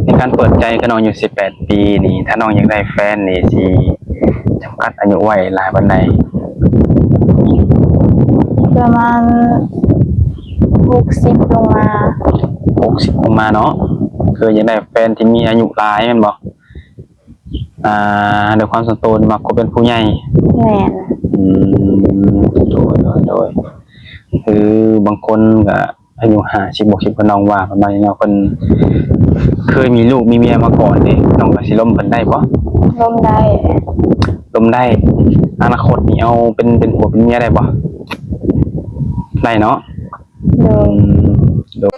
ໃນການເປີດໃຈກັບນ້ອງອາຍຸສິບແປດປີນີ້ ຖ້ານ້ອງຢາກໄດ້ແຟນນີ້ ຊິຈຳກັດອາຍຸໄວ້ຫຼາຍປານໃດ? ປະມານຫົກສິບລົງມາ. ຫົກສິບລົງມາເນາະ. ຄືຢາກໄດ້ແຟນທີ່ມີອາຍຸຫຼາຍແມ່ນບໍ່? ອ່າ ໂດຍຄວາມສ່ວນໂຕມັກຄົນເປັນຜູ້ໃຫຍ່. ແມ່ນ. ອືມ ໂດຍ ໂດຍ ໂດຍ. ຄືບາງຄົນກະອາຍຸຫ້າສິບ ຫົກສິບ ຄືນ້ອງວ່າປະມານນີ້ເນາະ, ເພິ່ນເຄີຍມີລູກມີເມຍມາກ່ອນເດ້, ນ້ອງກະຊິລົມເພິ່ນໄດ້ບໍ່? ລົມໄດ້. ລົມໄດ້. ອະນາຄົດນີ້ເອົາເປັນ ເປັນຜົວເປັນເມຍໄດ້ບໍ່? ໄດ້ເນາະ. ໂດຍ ອືມ ໂດຍ.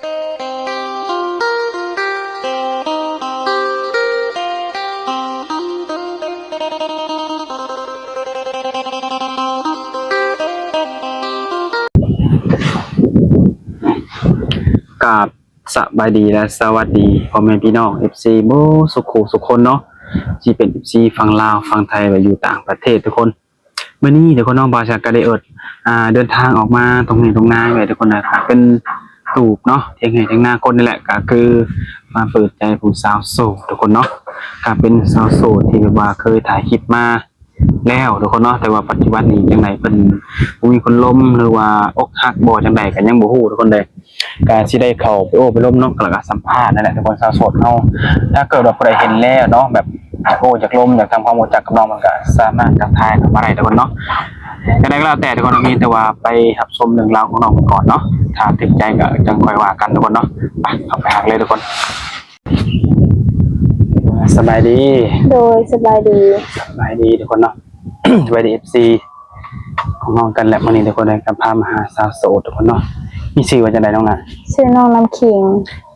ກາບສະບາຍດີ ແລະ ສະຫວັດດີພໍ່ແມ່ພີ່ນ້ອງ ເອັຟຊີ ເບິດສູ່ຄູ່ສູ່ຄົນເນາະ, ຊິເປັນ ເອັຟຊີ ຝັ່ງລາວ ຝັ່ງໄທ ແລະ ຢູ່ຕ່າງປະເທດທຸກຄົນ. ມື້ນີ້ທຸກຄົນເນາະ ບ່າວສັກກະໄດ້ເອີ້ນ ອ່າ ເດີນທາງອອກມາຕົງໄຮ່ຕົງນາແຫຼະທຸກຄົນນະ, ເປັນຕູບເນາະ ຖຽງໄຮ່ຖຽງນາຄົນນີ້ແຫຼະ, ກະຄືມາເປີດໃຈຜູ້ສາວໂສດທຸກຄົນເນາະ, ກະເປັນສາວໂສດທີ່ແບບວ່າເຄີຍຖ່າຍຄລິບມາແລ້ວທຸກຄົນເນາະ, ແຕ່ວ່າປັດຈຸບັນນີ້ຈັ່ງໃດ ເພິ່ນບໍ່ມີຄົນລົມ ຫຼືວ່າອົກຫັກບໍ່ ຈັ່ງໃດກະຍັງບໍ່ຮູ້ທຸກຄົນເດີ. ກະຊິໄດ້ເຂົ້າໄປໂອ້ໄປລົມເນາະ ແລ້ວກະສຳພາດນັ້ນແຫຼະທຸກຄົນ. ສາວໂສດເຮົາ ຖ້າເກີດວ່າຜູ້ໃດເຫັນແລ້ວເນາະ ແບບຢາກໂອ້ຢາກລົມ ຢາກທຳຄວາມຮູ້ຈັກກັບນ້ອງ ມັນກະສາມາດທັກທາຍເຂົ້າມາໄດ້ທຸກຄົນເນາະ. ຈັ່ງໃດກະແລ້ວແຕ່ທຸກຄົນ ມີແຕ່ວ່າໄປຮັບຊົມເລື່ອງລາວຂອງນ້ອງເພິ່ນກ່ອນເນາະ, ຖ້າຖືກໃຈກະຈັ່ງຄ່ອຍວ່າກັນທຸກຄົນເນາະ. ໄປ ເຂົ້າໄປຫາເລີຍທຸກຄົນ. ສະບາຍດີ. ໂດຍ ສະບາຍດີ. ສະບາຍດີທຸກຄົນເນາະ. ສະບາຍດີ ເອັຟຊີ ຂອງເຮົາກັນແຫຼະ. ມື້ນີ້ທຸກຄົນໄດ້ກັບພາມາຫາສາວໂສດທຸກຄົນເນາະ. ມີຊື່ວ່າຈັ່ງໃດນ້ອງນະ? ຊື່ນ້ອງນ້ຳຂິງ.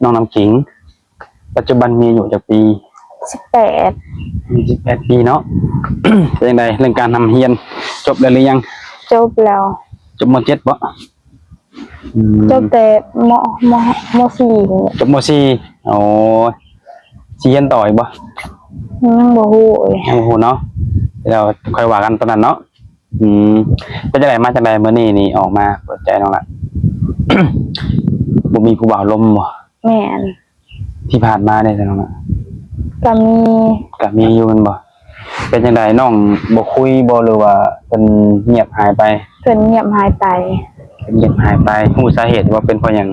ນ້ອງນ້ຳຂິງ. ປັດຈຸບັນມີອາຍຸຈັກປີ? ສິບແປດ. ມີສິບແປດປີເນາະ. ເປັນຈັ່ງໃດເລື່ອງການຮ່ຳຮຽນ ຈົບແລ້ວຫຼືຍັງ? ຈົບແລ້ວ. ຈົບ ມໍເຈັດ ບໍ? ອືມ ຈົບແຕ່ ມໍ ມໍສີ່. ຈົບ ມໍສີ່. ໂອ້ ຊິຮຽນຕໍ່ອີກບໍ່? ຍັງບໍ່ຮູ້ເອີຍ. ຍັງບໍ່ຮູ້ເນາະ, ແລ້ວຄ່ອຍວ່າກັນຕອນນັ້ນເນາະ. ອືມ ເປັນຈັ່ງໃດ ມາຈັ່ງໃດມື້ນີ້ນີ້ ອອກມາເປີດໃຈນ້ອງລະ? ບໍ່ມີຜູ້ບ່າວລົມບໍ່? ແມ່ນ. ທີ່ຜ່ານມາເດ້ນ້ອງລະ? ກະມີ. ກະມີຢູ່ແມ່ນບໍ່? ເປັນຈັ່ງໃດ ນ້ອງບໍ່ຄຸຍບໍ່ ຫຼືວ່າເພິ່ນງຽບຫາຍໄປ? ເພິ່ນງຽບຫາຍໄປ. ເພິ່ນງຽບຫາຍໄປ. ຮູ້ສາເຫດວ່າເປັນເພາະຫຍັງ?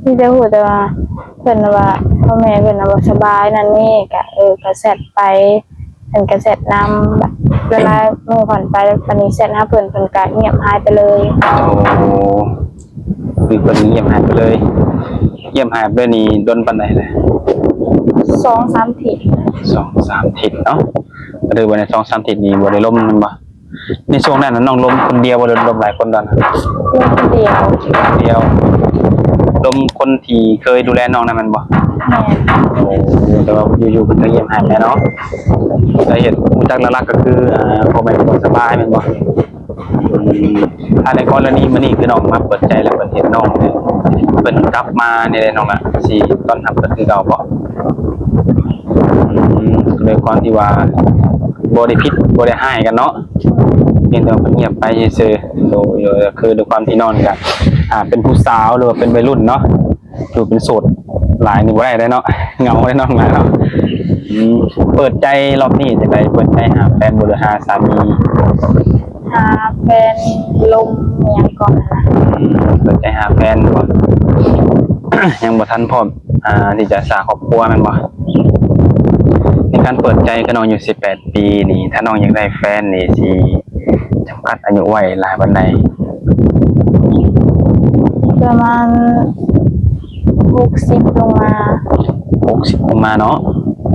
ມີແຕ່ຮູ້ແຕ່ວ່າເພິ່ນວ່າ ພໍ່ແມ່ເພິ່ນວ່າບໍ່ສະບາຍນັ້ນນີ້ ກະ ເອີ ກະແຊັດໄປ ເພິ່ນກະແຊັດນຳ. ບາດຫຼາຍໆມື້ຜ່ານໄປ ບາດນີ້ແຊັດຫາເພິ່ນ ເພິ່ນກະງຽບຫາຍໄປເລີຍ. ໂອ້ ຄືເພິ່ນງຽບຫາຍໄປເລີຍ. ງຽບຫາຍໄປເລີຍນີ້ດົນປານໃດລະ? ສອງສາມທິດ. ສອງສາມທິດເນາະ. ກະຖືວ່າໃນສອງສາມທິດນີ້ບໍ່ໄດ້ລົມແມ່ນບໍ່? ໃນຊ່ວງນັ້ນນະ ນ້ອງລົມຄົນດຽວບໍ່ ຫຼືລົມຫຼາຍຄົນຕອນນັ້ນ? ລົມຄົນດຽວ. ຄົນດຽວ. ລົມຄົນທີ່ເຄີຍດູແລນ້ອງນັ້ນແມ່ນບໍ່? ແມ່ນ. ໂອ້ ແຕ່ວ່າຢູ່ໆເພິ່ນກະງຽບຫາຍໄປເນາະ. ສາເຫດຮູ້ຈັກຫຼັກໆກະຄື ອ່າ ພໍ່ແມ່ບໍ່ສະບາຍແມ່ນບໍ່? ອືມ ອ່າ ໃນກໍລະນີມື້ນີ້ຄືນ້ອງມາເປີດໃຈ ແລ້ວເພິ່ນເຫັນນ້ອງ ເພິ່ນກັບມານີ້ແຫຼະນ້ອງລະ ຊິຕ້ອນຮັບເພິ່ນຄືເກົ່າບໍ່? ອືມ ດ້ວຍຄວາມທີ່ວ່າບໍ່ໄດ້ຜິດບໍ່ໄດ້ຮ້າຍກັນເນາະ, ພຽງແຕ່ວ່າເພິ່ນງຽບໄປຊື່ໆ. ໂດຍ ໂດຍ ຄືດ້ວຍຄວາມທີ່ນ້ອງນີ້ກະ ອ່າ ເປັນຜູ້ສາວ ຫຼືວ່າເປັນໄວລຸ້ນເນາະ, ຢູ່ເປັນໂສດຫຼາຍນີ້ບໍ່ໄດ້ເດ້ເນາະ, ເຫງົາເດ້ນ້ອງຫຼາຍເນາະ. ອືມ ເປີດໃຈລອບນີ້ຈັ່ງໃດ? ເປີດໃຈຫາແຟນບໍ່ ຫຼືຫາສາມີ? ຫາແຟນລົມຫຍັງກ່ອນນະ. ອືມ ເປີດໃຈຫາແຟນບໍ່? ຍັງບໍ່ທັນພ້ອມ ອ່າ ທີ່ຈະສ້າງຄອບຄົວແມ່ນບໍ່? ໃນການເປີດໃຈກັບນ້ອງອາຍຸສິບແປດປີນີ້ ຖ້ານ້ອງຢາກໄດ້ແຟນນີ້ ຊິຈຳກັດອາຍຸໄວ້ຫຼາຍປານໃດ? ປະມານຫົກສິບລົງມາ. ຫົກສິບລົງມາເນາະ.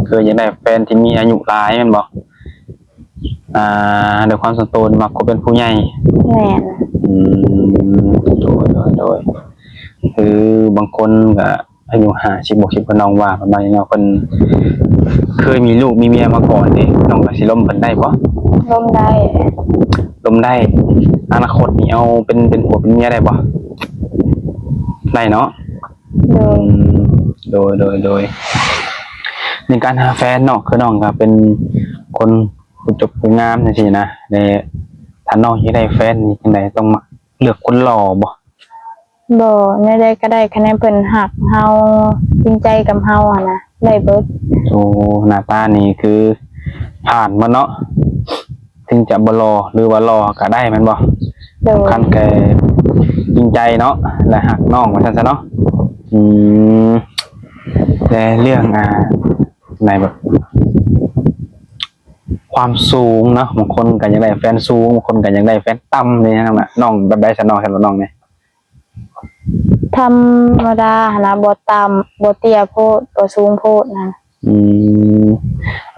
ຄືຢາກໄດ້ແຟນທີ່ມີອາຍຸຫຼາຍແມ່ນບໍ່? ອ່າ ໂດຍຄວາມສ່ວນໂຕມັກຄົນເປັນຜູ້ໃຫຍ່. ແມ່ນ. ອືມ ໂດຍ ໂດຍ ໂດຍ. ຄືບາງຄົນກະອາຍຸຫ້າສິບ ຫົກສິບ ຄືນ້ອງວ່າປະມານນີ້ເນາະ, ເພິ່ນເຄີຍມີລູກມີເມຍມາກ່ອນເດ້, ນ້ອງກະຊິລົມເພິ່ນໄດ້ບໍ່? ລົມໄດ້. ລົມໄດ້. ອະນາຄົດນີ້ເອົາເປັນ ເປັນຜົວເປັນເມຍໄດ້ບໍ່? ໄດ້ເນາະ. ໂດຍ. ອືມ ໂດຍ ໂດຍ ໂດຍ. ໃນການຫາແຟນເນາະ ຄືນ້ອງກະເປັນຄົນ ຜູ້ຈົບຜູ້ງາມຈັ່ງຊີ້ນະ, ແລະ ຖ້ານ້ອງຊິໄດ້ແຟນນີ້ຈັ່ງໃດ ຕ້ອງເລືອກຄົນຫຼໍ່ບໍ່? ບໍ່ ແນວໃດກໍໄດ້ ຄັນແມ່ນເພິ່ນຮັກເຮົາ ຈິງໃຈກັບເຮົາຫັ້ນນະ ໄດ້ເບິດ. ໂອ້ ໜ້າຕານີ້ຄືຜ່ານໝົດເນາະ ເຖິງຈະບໍ່ຫຼໍ່ ຫຼືວ່າຫຼໍ່ກໍໄດ້ແມ່ນບໍ່? ໂດຍ ສຳຄັນແຕ່ຈິງໃຈເນາະ ແລະຮັກນ້ອງວ່າຊັ້ນຊະເນາະ. ອືມ ແຕ່ເລື່ອງ ອ່າ ໃນແບບ ຄວາມສູງເນາະ ບາງຄົນກໍຢາກໄດ້ແຟນສູງ ບາງຄົນກໍຢາກໄດ້ແຟນຕ່ຳນີ້ນະ. ນ້ອງແບບໃດຊະ ນ້ອງ ສຳລັບນ້ອງນີ້? ທຳມະດາຫັ້ນນະ ບໍ່ຕ່ຳ ບໍ່ເຕ້ຍໂພດ ບໍ່ສູງໂພດນະ. ອືມ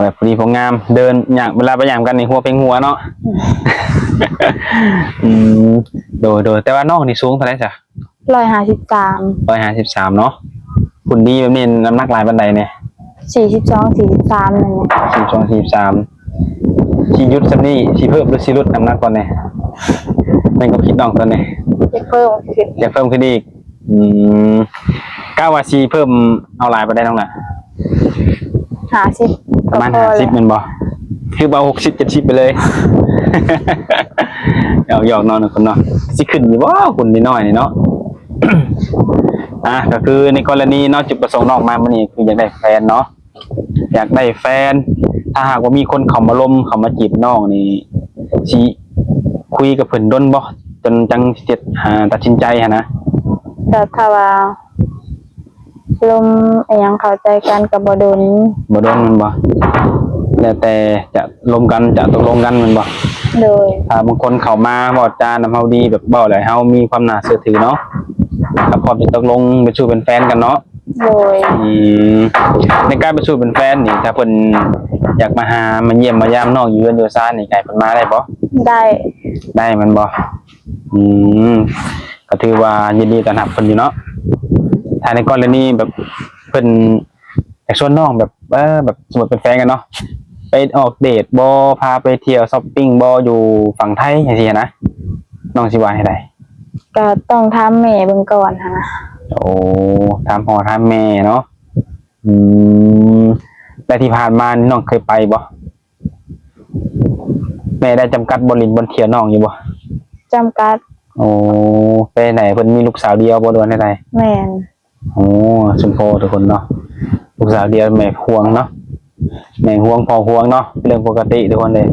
ແບບພໍດີພໍງາມ ເດີນຍ່າງ ເວລາໄປຢາມກັນນີ້ຫົວເພັງຫົວເນາະ. ອືມ ໂດຍໆ ແຕ່ວ່ານ້ອງນີ້ສູງເທົ່າໃດຊະ? ຮ້ອຍຫ້າສິບສາມ ຮ້ອຍຫ້າສິບສາມເນາະ. ຫຸ່ນດີແບບນີ້ ນ້ຳໜັກຫຼາຍປານໃດນີ້? ສີ່ສິບສອງ ສີ່ສິບສາມ ນັ້ນແຫຼະ. ສີ່ສິບສອງ ສີ່ສິບສາມ ຊິຢຸດສ່ຳນີ້ ຊິເພີ່ມ ຫຼືຊິຫຼຸດນ້ຳໜັກກ່ອນນີ້? ໃນຄວາມຄິດນ້ອງຕອນນີ້ ຢາກເພີ່ມຂຶ້ນ ຢາກເພີ່ມຂຶ້ນອີກ. ອືມ ກະວ່າຊິເພີ່ມເອົາຫຼາຍປານໃດນ້ອງລະ? ຫ້າສິບ ປະມານຫ້າສິບແມ່ນບໍ່? ຄືວ່າຫົກສິບ ເຈັດສິບໄປເລີຍ. ຢອກໆ ເນາະ ທຸກຄົນເນາະ. ຊິຂຶ້ນຢູ່ບໍ່ ຫຸ່ນນ້ອຍໆນີ້ເນາະ? ອ່າ ກໍຄືໃນກໍລະນີເນາະ ຈຸດປະສົງນ້ອງມາມື້ນີ້ຄືຢາກໄດ້ແຟນເນາະ ຢາກໄດ້ແຟນ. ຖ້າຫາກວ່າມີຄົນເຂົ້າມາລົມ ເຂົ້າມາຈີບນ້ອງນີ້ ຊິຄຸຍກັບເພິ່ນດົນບໍ່ ຈົນຈັ່ງຊິຕັດສິນໃຈຫັ້ນນະ? ກໍຖ້າວ່າລົມອີ່ຫຍັງເຂົ້າໃຈກັນກໍບໍ່ດົນ. ບໍ່ດົນແມ່ນບໍ່? ແລ້ວແຕ່ຈະລົມກັນ ຈະຕົກລົງກັນແມ່ນບໍ່? ໂດຍ ຖ້າບາງຄົນເຂົ້າມາເວົ້າຈານຳເຮົາດີ ແບບເວົ້າແລ້ວເຮົາມີຄວາມໜ້າເຊື່ອຖືເນາະ ກໍພ້ອມຈະຕົກລົງເປັນຊູ່ເປັນແຟນກັນເນາະ. ໂດຍ ອືມ ໃນການເປັນຊູ່ເປັນແຟນນີ້ ຖ້າເພິ່ນຢາກມາຫາ ມາຢ້ຽມມາຢາມນ້ອງຢູ່ເຮືອນຢູ່ຊານນີ້ ໃຫ້ເພິ່ນມາໄດ້ບໍ່? ໄດ້ ໄດ້ແມ່ນບໍ່? ອືມ ກໍຖືວ່າຍິນດີຕ້ອນຮັບເພິ່ນຢູ່ເນາະ. ຖ້າໃນກໍລະນີແບບເພິ່ນຢາກຊວນນ້ອງແບບ ເອີ ແບບສົມມຸດເປັນແຟນກັນເນາະ ໄປອອກເດດບໍ່ ພາໄປທ່ຽວຊັອບປິງບໍ່ ຢູ່ຝັ່ງໄທຈັ່ງຊີ້ນະ ນ້ອງຊິວ່າແນວໃດ? ກໍຕ້ອງຖາມແມ່ເບິ່ງກ່ອນຫັ້ນນະ. ໂອ້ ຖາມພໍ່ຖາມແມ່ເນາະ. ອືມ ແລ້ວທີ່ຜ່ານມານີ້ນ້ອງເຄີຍໄປບໍ່? ແມ່ໄດ້ຈຳກັດບ່ອນຫຼິ້ນບ່ອນທ່ຽວນ້ອງຢູ່ບໍ່? ຈຳກັດ. ໂອ້ ເປັນໃດ ເພິ່ນມີລູກສາວດຽວບໍ່ ຫຼືວ່າແນວໃດ? ແມ່ນ. ໂອ້ ສົມພໍທຸກຄົນເນາະ ລູກສາວດຽວແມ່ຫວງເນາະ ແມ່ຫວງພໍ່ຫວງເນາະ ເປັນເລື່ອງປົກກະຕິທຸກຄົນເດ້.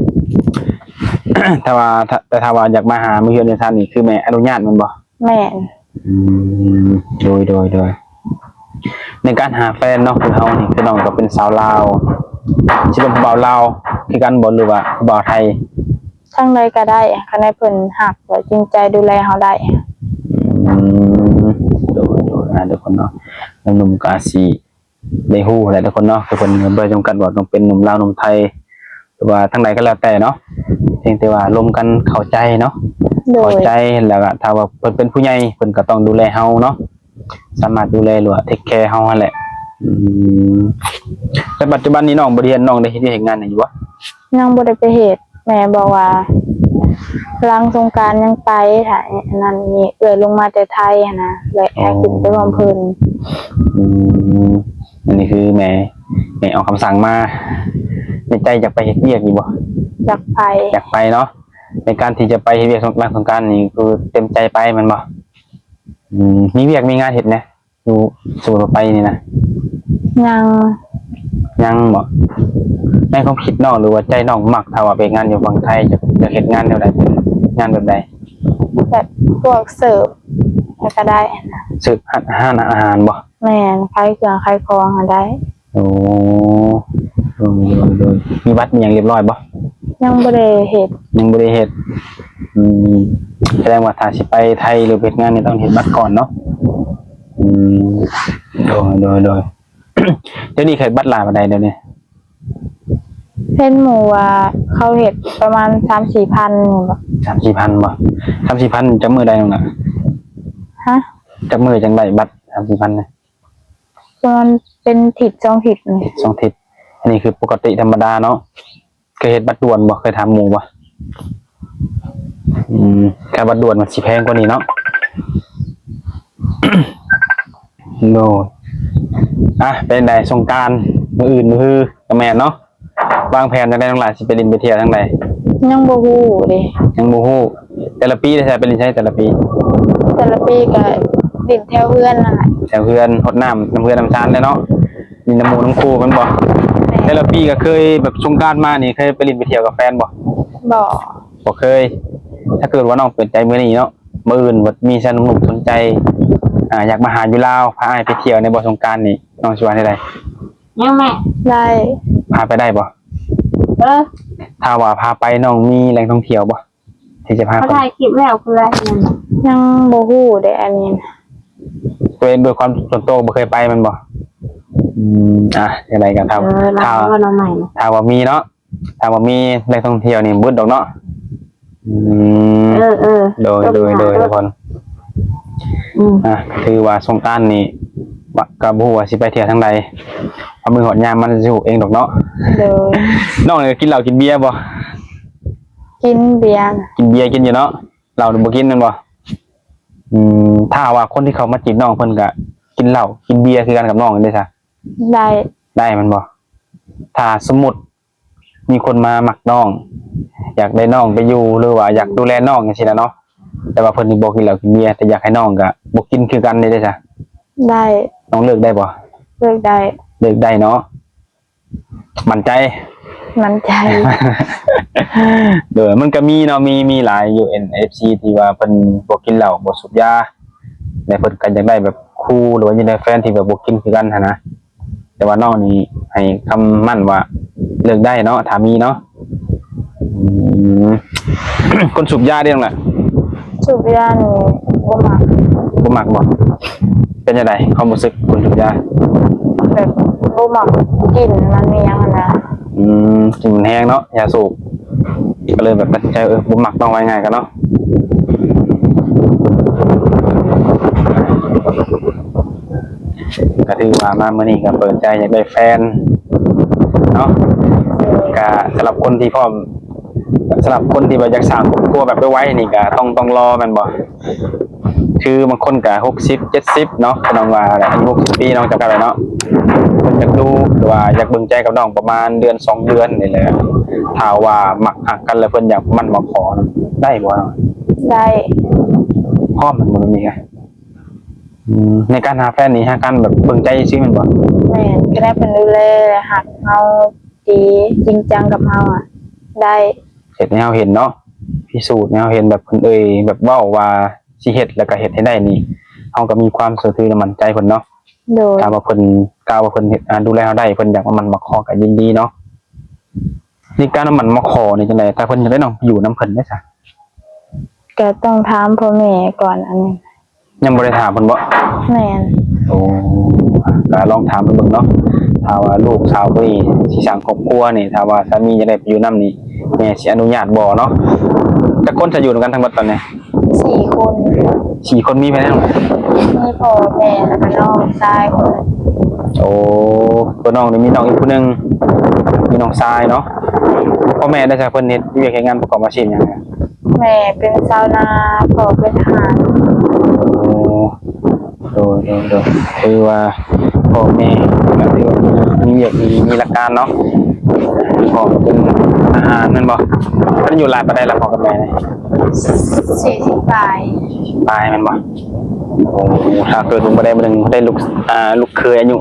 ຖ້າວ່າ ຖ້າ ແຕ່ຖ້າວ່າຢາກມາຫາ ມາເຮືອນມາຊານນີ້ ຄືແມ່ອະນຸຍາດແມ່ນບໍ່? ແມ່ນ. ອືມ ໂດຍ ໂດຍ ໂດຍ. ໃນການຫາແຟນເນາະ ຄືເຮົານີ້ ຄືນ້ອງກໍເປັນສາວລາວ ຊິເປັນຜູ້ບ່າວລາວຄືກັນບໍ່ ຫຼືວ່າຜູ້ບ່າວໄທ? ທາງໃດກໍໄດ້ ຄັນໃຫ້ເພິ່ນຮັກ ແລະຈິງໃຈດູແລເຮົາໄດ້. ອືມ ໂດຍ ໂດຍ ອ່າ ທຸກຄົນເນາະ ໜຸ່ມໆກໍອາດຊິ ໄດ້ຮູ້ແຫຼະທຸກຄົນເນາະ ຄືເພິ່ນບໍ່ໄດ້ຈຳກັດວ່າຕ້ອງເປັນໜຸ່ມລາວໜຸ່ມໄທ ຫຼືວ່າທາງໃດກໍແລ້ວແຕ່ເນາະ ພຽງແຕ່ວ່າລົມກັນເຂົ້າໃຈເນາະ. ໂດຍ ເຂົ້າໃຈ ແລ້ວກໍຖ້າວ່າເພິ່ນເປັນຜູ້ໃຫຍ່ ເພິ່ນກໍຕ້ອງດູແລເຮົາເນາະ ສາມາດດູແລ ຫຼືວ່າເທກແຄເຮົາຫັ້ນແຫຼະ. ອືມ ແຕ່ປັດຈຸບັນນີ້ນ້ອງບໍ່ໄດ້ຮຽນ ນ້ອງໄດ້ເຮັດວຽກເຮັດງານຫຍັງຢູ່ບໍ່? ຍັງບໍ່ໄດ້ໄປເຮັດ ແມ່ບອກວ່າຫຼັງສົງການຍັງໄປ ຖ້າອັນນັ້ນນີ້ ເອື້ອຍລົງມາແຕ່ໄທຫັ້ນນະ ແລະໃຫ້ຂຶ້ນໄປພ້ອມເພິ່ນ. ອືມ ອັນນີ້ຄືແມ່ ແມ່ອອກຄຳສັ່ງມາ ໃນໃຈຢາກໄປເຮັດວຽກຢູ່ບໍ່? ຢາກໄປ. ຢາກໄປເນາະ. ໃນການທີ່ຈະໄປເຮັດວຽກຫຼັງສົງການນີ້ ຄືເຕັມໃຈໄປແມ່ນບໍ່? ອືມ ມີວຽກມີງານເຮັດແດ່ ຢູ່ ສົມມຸດວ່າໄປນີ້ນະ? ຍັງ. ຍັງບໍ? ໃນຄວາມຄິດນ້ອງ ຫຼືວ່າໃຈນ້ອງມັກ ຖ້າວ່າໄປເຮັດງານຢູ່ຝັ່ງໄທ ຢາກ ຢາກເຮັດງານແນວໃດ? ເປັນງານແບບໃດ? ແບບພວກເສີບກໍໄດ້. ເສີບຮ້ານ ຮ້ານອາຫານບໍ? ແມ່ນ ຂາຍເຄື່ອງຂາຍຂອງຫັ້ນໄດ້. ໂອ້ ໂດຍ ໂດຍ ໂດຍ. ມີບັດມີຫຍັງຮຽບຮ້ອຍບໍ່? ຍັງບໍ່ໄດ້ເຮັດ. ຍັງບໍ່ໄດ້ເຮັດ. ອືມ ສະແດງວ່າຖ້າຊິໄປໄທ ຫຼືໄປເຮັດງານນີ້ ຕ້ອງເຮັດບັດກ່ອນເນາະ. ອືມ ໂດຍ ໂດຍ ໂດຍ. ດຽວນີ້ເຮັດບັດຫຼາຍປານໃດດຽວນີ້? ເຫັນໝູ່ວ່າເຂົາເຮັດປະມານສາມສີ່ພັນນີ້ບໍ? ສາມສີ່ພັນບໍ? ສາມສີ່ພັນ ຈັກມື້ໄດ້ນ້ອງລະ? ຮະ? ຈັກມື້ຈັ່ງໄດ້ບັດສາມສີ່ພັນນີ້? ປະມານເປັນທິດສອງທິດນີ້. ທິດສອງທິດ. ອັນນີ້ຄືປົກກະຕິທຳມະດາເນາະ. ເຄີຍເຮັດບັດດ່ວນບໍ່? ເຄີຍຖາມໝູ່ບໍ່? ອືມ ຖ້າບັດດ່ວນມັນຊິແພງກວ່ານີ້ເນາະ. ໂດຍ. ອ່ະ ເປັນໃດ ສົງການມື້ອື່ນມື້ຮືກໍແມ່ນເນາະ. ວາງແຜນຈັ່ງໃດນ້ອງຫຼ້າ ຊິໄປຫຼິ້ນໄປທ່ຽວທາງໃດ? ຍັງບໍ່ຮູ້ເດ້. ຍັງບໍ່ຮູ້. ແຕ່ລະປີໄດ້ໃສ ໄປຫຼິ້ນໃສແຕ່ລະປີ? ແຕ່ລະປີກໍ ຫຼິ້ນແຖວເຮືອນນັ້ນແຫຼະ. ແຖວເຮືອນ ຫົດນ້ຳນຳເຮືອນນຳຊານແຫຼະເນາະ. ຫຼິ້ນນຳໝູ່ນຳຄູ່ແມ່ນບໍ່? ແມ່ນ. ແຕ່ລະປີກໍເຄີຍແບບສົງການມານີ້ ເຄີຍໄປຫຼິ້ນໄປທ່ຽວກັບແຟນບໍ່? ບໍ່. ບໍ່ເຄີຍ. ຖ້າເກີດວ່ານ້ອງເປີດໃຈມື້ນີ້ເນາະ, ມື້ອື່ນບັດມີຊາວໜຸ່ມສົນໃຈ ອາ ຢາກມາຫາຢູ່ລາວ, ພາອ້າຍໄປທ່ຽວແດ່ບໍ່ສົງການນີ້, ນ້ອງຊິວ່າແນວໃດ? ຍັງແມ່. ໄດ້. ພາໄປໄດ້ບໍ່? ເອີ. ຖ້າວ່າພາໄປ ນ້ອງມີແຫຼ່ງທ່ອງທ່ຽວບໍ່ ທີ່ຈະພາໄປ? ເຂົາຖ່າຍຄລິບແລ້ວຄືວ່າ ຍັງບໍ່ຮູ້ເດ້ອັນນີ້. ໂດຍ ໂດຍຄວາມສ່ວນຕົວບໍ່ເຄີຍໄປແມ່ນບໍ່? ອືມ ອ່ະ ຈັ່ງໃດກໍຖ້າ ເອີ ຖ້າ ຖ້າວ່າມີເນາະ, ຖ້າວ່າມີແຫຼ່ງທ່ອງທ່ຽວນີ້ບໍ່ອຶດດອກເນາະ. ອືມ ເອີ ເອີ ໂດຍ ໂດຍ ໂດຍ ທຸກຄົນ. ອືມ ອ່ະ ຖືວ່າສົງການນີ້ ກະ ກະບໍ່ຮູ້ວ່າຊິໄປທ່ຽວທາງໃດ, ພໍມື້ຮອດຍາມມັນຊິຮູ້ເອງດອກເນາະ. ໂດຍ. ນ້ອງນີ້ກິນເຫຼົ້າກິນເບຍບໍ່? ກິນເບຍ. ກິນເບຍກິນຢູ່ເນາະ, ເຫຼົ້ານີ້ບໍ່ກິນແມ່ນບໍ່? ອືມ ຖ້າວ່າຄົນທີ່ເຂົ້າມາຈີບນ້ອງ ເພິ່ນກະກິນເຫຼົ້າກິນເບຍຄືກັນກັບນ້ອງເດ້ຊະ? ໄດ້. ໄດ້ແມ່ນບໍ່? ຖ້າສົມມຸດ ມີຄົນມາມັກນ້ອງ, ຢາກໄດ້ນ້ອງໄປຢູ່ ຫຼືວ່າຢາກດູແລນ້ອງຈັ່ງຊີ້ນະເນາະ, ແຕ່ວ່າເພິ່ນນີ້ບໍ່ກິນເຫຼົ້າກິນເບຍ ແຕ່ຢາກໃຫ້ນ້ອງກະບໍ່ກິນຄືກັນເດ້ຊະ? ໄດ້. ນ້ອງເລີກໄດ້ບໍ່? ເລີກໄດ້. ເລີກໄດ້ເນາະ, ໝັ້ນໃຈ? ໝັ້ນໃຈ. ໂດຍ ມັນກະມີເນາະ, ມີ ມີຫຼາຍຢູ່ ເອັນ ເອັຟ ຊີ ທີ່ວ່າເພິ່ນບໍ່ກິນເຫຼົ້າ ບໍ່ສູບຢາ ແລະ ເພິ່ນກະຢາກໄດ້ແບບຄູ່ ຫຼືວ່າຢາກໄດ້ແຟນທີ່ແບບບໍ່ກິນຄືກັນຫັ້ນນະ. ແຕ່ວ່ານ້ອງນີ້ໃຫ້ຄຳໝັ້ນວ່າເລີກໄດ້ເນາະ ຖ້າມີເນາະ. ອືມ ຄົນສູບຢາເດ້ນ້ອງລະ? ສູບຢານີ້ບໍ່ມັກ. ບໍ່ມັກບໍ່? ເປັນຈັ່ງໃດຄວາມຮູ້ສຶກຄົນສູບຢາ? ແບບບໍ່ມັກກິ່ນມັນມີຫຍັງຫັ້ນນະ. ອືມ ກິ່ນມັນແຮງເນາະ ຢາສູບ, ກໍເລີຍແບບຕັດສິນໃຈ ເອີ ບໍ່ມັກເນາະ ວ່າງ່າຍໆກັນເນາະ. ກໍຖືວ່າມາມື້ນີ້ກໍເປີດໃຈຢາກໄດ້ແຟນເນາະ, ກໍສຳລັບຄົນທີ່ພ້ອມ ສຳລັບຄົນທີ່ວ່າຢາກສ້າງຄອບຄົວແບບໄວໆນີ້ກໍຕ້ອງ ຕ້ອງລໍແມ່ນບໍ່? ຄືບາງຄົນກໍຫົກສິບ ເຈັດສິບເນາະ, ນ້ອງວ່າອາຍຸຫົກສິບປີ ນ້ອງຈຳກັດໄວ້ເນາະ, ເພິ່ນຢາກດູ ຫຼືວ່າຢາກເບິ່ງໃຈກັບນ້ອງປະມານເດືອນສອງເດືອນນີ້ແຫຼະ. ຖ້າວ່າມັກຮັກກັນແລ້ວ ເພິ່ນຢາກໝັ້ນມາຂໍໄດ້ບໍ່? ໄດ້. ພ້ອມແມ່ນບໍ່? ແບບນີ້ ອືມ ໃນການຫາແຟນນີ້ ຫາການແບບເບິ່ງໃຈຊື່ແມ່ນບໍ່? ແມ່ນ, ກໍໄດ້ເພິ່ນດູແລ ຮັກເຮົາດີ ຈິງຈັງກັບເຮົາອະ ໄດ້. ເຮັດໃຫ້ເຮົາເຫັນເນາະ, ພິສູດໃຫ້ເຮົາເຫັນ ແບບເພິ່ນເອີ່ຍ ແບບເວົ້າວ່າຊິເຮັດ ແລ້ວກໍເຮັດໃຫ້ໄດ້ນີ້ ເຮົາກໍມີຄວາມເຊື່ອຖື ແລະ ໝັ້ນໃຈເພິ່ນເນາະ. ໂດຍ. ຖ້າວ່າເພິ່ນ ຖ້າວ່າເພິ່ນເຮັດ ອ່າ ດູແລເຮົາໄດ້ ເພິ່ນຢາກມາໝັ້ນມາຂໍກໍຍິນດີເນາະ. ໃນການມາໝັ້ນມາຂໍນີ້ຈັ່ງໃດ? ຖ້າເພິ່ນຢາກໄດ້ນ້ອງໄປຢູ່ນຳເພິ່ນເດ້ຊະ? ກໍຕ້ອງຖາມພໍ່ແມ່ກ່ອນອັນນີ້. ຍັງບໍ່ໄດ້ຖາມເພິ່ນບໍ? ແມ່ນ. ໂອ້ ກໍລອງຖາມເພິ່ນເບິ່ງເນາະ, ຖ້າວ່າລູກສາວຜູ້ນີ້ຊິສ້າງຄອບຄົວນີ້ ຖ້າວ່າສາມີຢາກໄດ້ໄປຢູ່ນຳນີ້ ແມ່ຊິອະນຸຍາດບໍ່ເນາະ? ຈັກຄົນຈະຢູ່ນຳກັນທັງໝົດຕອນນີ້? ສີ່ຄົນ. ສີ່ຄົນ ມີໃຜແດ່? ມີພໍ່ແມ່ ແລ້ວກໍນ້ອງຊາຍຄົນໜຶ່ງ. ໂອ້ ຕົວນ້ອງນີ້ມີນ້ອງອີກຜູ້ໜຶ່ງ ມີນ້ອງຊາຍເນາະ. ພໍ່ແມ່ໄດ້ຊະ ເພິ່ນເຮັດວຽກເຮັດງານປະກອບອາຊີບຫຍັງ? ແມ່ເປັນຊາວນາ ພໍ່ເປັນທະຫານ. ໂອ້ ໂດຍ ໂດຍ ໂດຍ ຄືວ່າພໍ່ແມ່ກໍຖືວ່າມີ ມີວຽກ ມີ ມີຫຼັກການເນາະ. ພໍ່ເປັນທະຫານແມ່ນບໍ່? ເພິ່ນອາຍຸຫຼາຍປານໃດລະ ພໍ່ກັບແມ່ນີ້? ສີ່ສິບປາຍ. ປາຍແມ່ນບໍ່? ໂອ້ ຖ້າເກີດວ່າບໍ່ໄດ້ ບໍ່ໄດ້ ໄດ້ລູກ ອ່າ ລູກເຂີຍອາຍຸ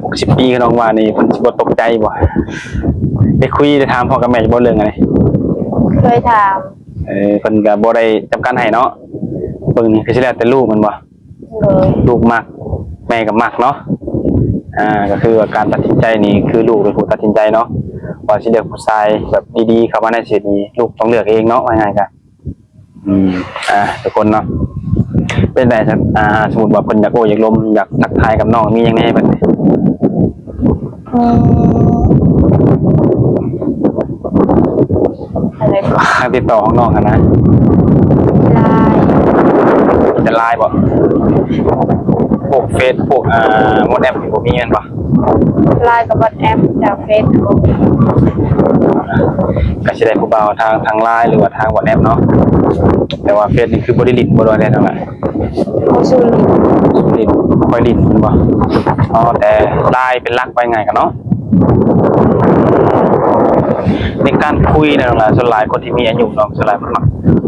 ຫົກສິບປີ ນ້ອງວ່ານີ້ ເພິ່ນຊິບໍ່ຕົກໃຈບໍ່? ໄດ້ຄຸຍ ໄດ້ຖາມພໍ່ກັບແມ່ຢູ່ບໍ່ເລື່ອງອັນນີ້? ເຄີຍຖາມ. ເອີ ເພິ່ນກໍບໍ່ໄດ້ຈຳກັດໃຫ້ເນາະ, ເບິ່ງນີ້ຄືຊິແລ້ວແຕ່ລູກແມ່ນບໍ່? ໂດຍ. ລູກມັກ ແມ່ກໍມັກເນາະ. ອ່າ ກໍຄືວ່າການຕັດສິນໃຈນີ້ ຄືລູກເປັນຜູ້ຕັດສິນໃຈເນາະ ວ່າຊິເລືອກຜູ້ຊາຍແບບດີໆເຂົ້າມາໃນຊີວິດນີ້ ລູກຕ້ອງເລືອກເອງເນາະ ວ່າງ່າຍໆ ກໍ ອືມ ອ່າ ທຸກຄົນເນາະ ເປັນໃດ? ອ່າ ສົມມຸດວ່າເພິ່ນຢາກໂອ້ຢາກລົມ ຢາກທັກທາຍກັບນ້ອງ ມີຫຍັງແດ່ເພິ່ນ? ມີ ອັນໃດກໍ ທາງຕິດຕໍ່ຂອງນ້ອງຫັ້ນນະ? ໄລນ໌. ມີແຕ່ ໄລນ໌ ບໍ? ພວກເຟສ ພວກ ອ່າ ວັອດແອັບ ນີ້ບໍ່ມີແມ່ນບໍ່? ໄລນ໌ກັບວັອດແອັບ ແຕ່ເຟສບໍ່ມີ. ກໍຊິໄດ້ຜູ້ບ່າວທາງ ທາງໄລນ໌ ຫຼືວ່າທາງວັອດແອັບເນາະ, ແຕ່ວ່າເຟສນີ້ຄືບໍ່ໄດ້ຫຼິ້ນ ບໍ່ໄດ້ເລີຍເນາະ? ບໍ່ສູ້ຫຼິ້ນ. ບໍ່ສູ້ຫຼິ້ນ ບໍ່ຄ່ອຍຫຼິ້ນແມ່ນບໍ່? ເອົາແຕ່ໄລນ໌ເປັນຫຼັກ ວ່າງ່າຍກັນເນາະ. ໂດຍ ໃນການຄຸຍນັ້ນລະ ສ່ວນຫຼາຍຄົນທີ່ມີອາຍຸເນາະ ສ່ວນຫຼາຍເພິ່ນມັກ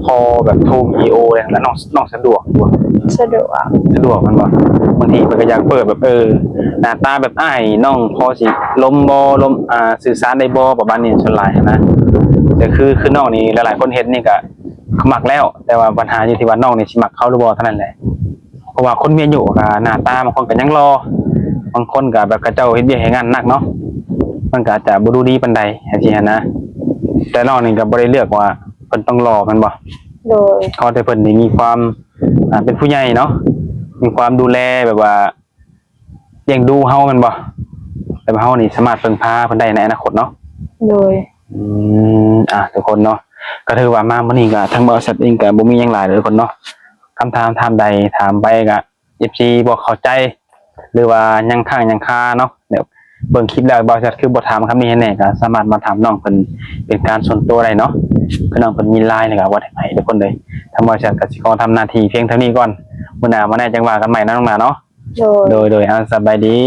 ຂໍແບບໂທວິດີໂອແລ້ວເນາະ. ນ້ອງ ນ້ອງສະດວກບໍ່? ສະດວກ ສະດວກແມ່ນບໍ່? ບາງທີເພິ່ນກໍຢາກເປີດແບບ ເອີ ໜ້າຕາແບບອ້າຍນ້ອງພໍຊິລົມບໍ່ ລົມ ອ່າ ສື່ສານໄດ້ບໍ່ ປະມານນີ້ ສ່ວນຫຼາຍຫັ້ນນະ. ແຕ່ຄື ຄືນ້ອງນີ້ ຫຼາຍໆຄົນເຫັນນີ້ກໍມັກແລ້ວ ແຕ່ວ່າບັນຫາຢູ່ທີ່ວ່ານ້ອງນີ້ຊິມັກເຂົາຫຼືບໍ່ເທົ່ານັ້ນແຫຼະ. ເພາະວ່າຄົນມີອາຍຸກໍໜ້າຕາບາງຄົນກໍຍັງຫຼໍ່ ບາງຄົນກໍແບບເຂົາເຈົ້າເຮັດວຽກເຮັດງານໜັກເນາະ ມັນກໍອາດຈະບໍ່ດູດີປານໃດຈັ່ງຊີ້ຫັ້ນນະ. ແຕ່ນ້ອງນີ້ກໍບໍ່ໄດ້ເລືອກວ່າເພິ່ນຕ້ອງຫຼໍ່ແມ່ນບໍ່? ໂດຍ ຂໍແຕ່ເພິ່ນນີ້ມີຄວາມ ອ່າ ເປັນຜູ້ໃຫຍ່ເນາະ ມີຄວາມດູແລແບບວ່າລ້ຽງດູເຮົາແມ່ນບໍ່? ແບບເຮົານີ້ສາມາດເພິ່ງພາເພິ່ນໄດ້ໃນອະນາຄົດເນາະ. ໂດຍ ອືມ ອ່າ ທຸກຄົນເນາະ ກໍຖືວ່າມາມື້ນີ້ກໍທາງບ່າວແຊັດເອງກໍບໍ່ມີຫຍັງຫຼາຍເດີທຸກຄົນເນາະ. ຄຳຖາມ ຖາມໃດຖາມໄປກໍ ເອັຟຊີ ບໍ່ເຂົ້າໃຈ ຫຼືວ່າຍັງຄ້າງຍັງຄາເນາະ ແບບເບິ່ງຄລິບແລ້ວບ່າວແຊັດຄືບໍ່ຖາມຄຳນີ້ໃຫ້ແດ່ ກໍສາມາດມາຖາມນ້ອງເພິ່ນເປັນການສ່ວນຕົວໄດ້ເນາະ. ຄືນ້ອງເພິ່ນມີ LINE ແລ້ວກໍ WhatsApp ໃຫ້ທຸກຄົນເລີຍ. ທາງບ່າວແຊັດກໍຊິຂໍທຳໜ້າທີ່ພຽງເທົ່ານີ້ກ່ອນ ມື້ໜ້າມາແດ່ຈັ່ງວ່າກັນໃໝ່ເນາະ ນ້ອງຫຼ້າເນາະ. ໂດຍ ໂດຍ ໂດຍ ອ່າ ສະບາຍດີ.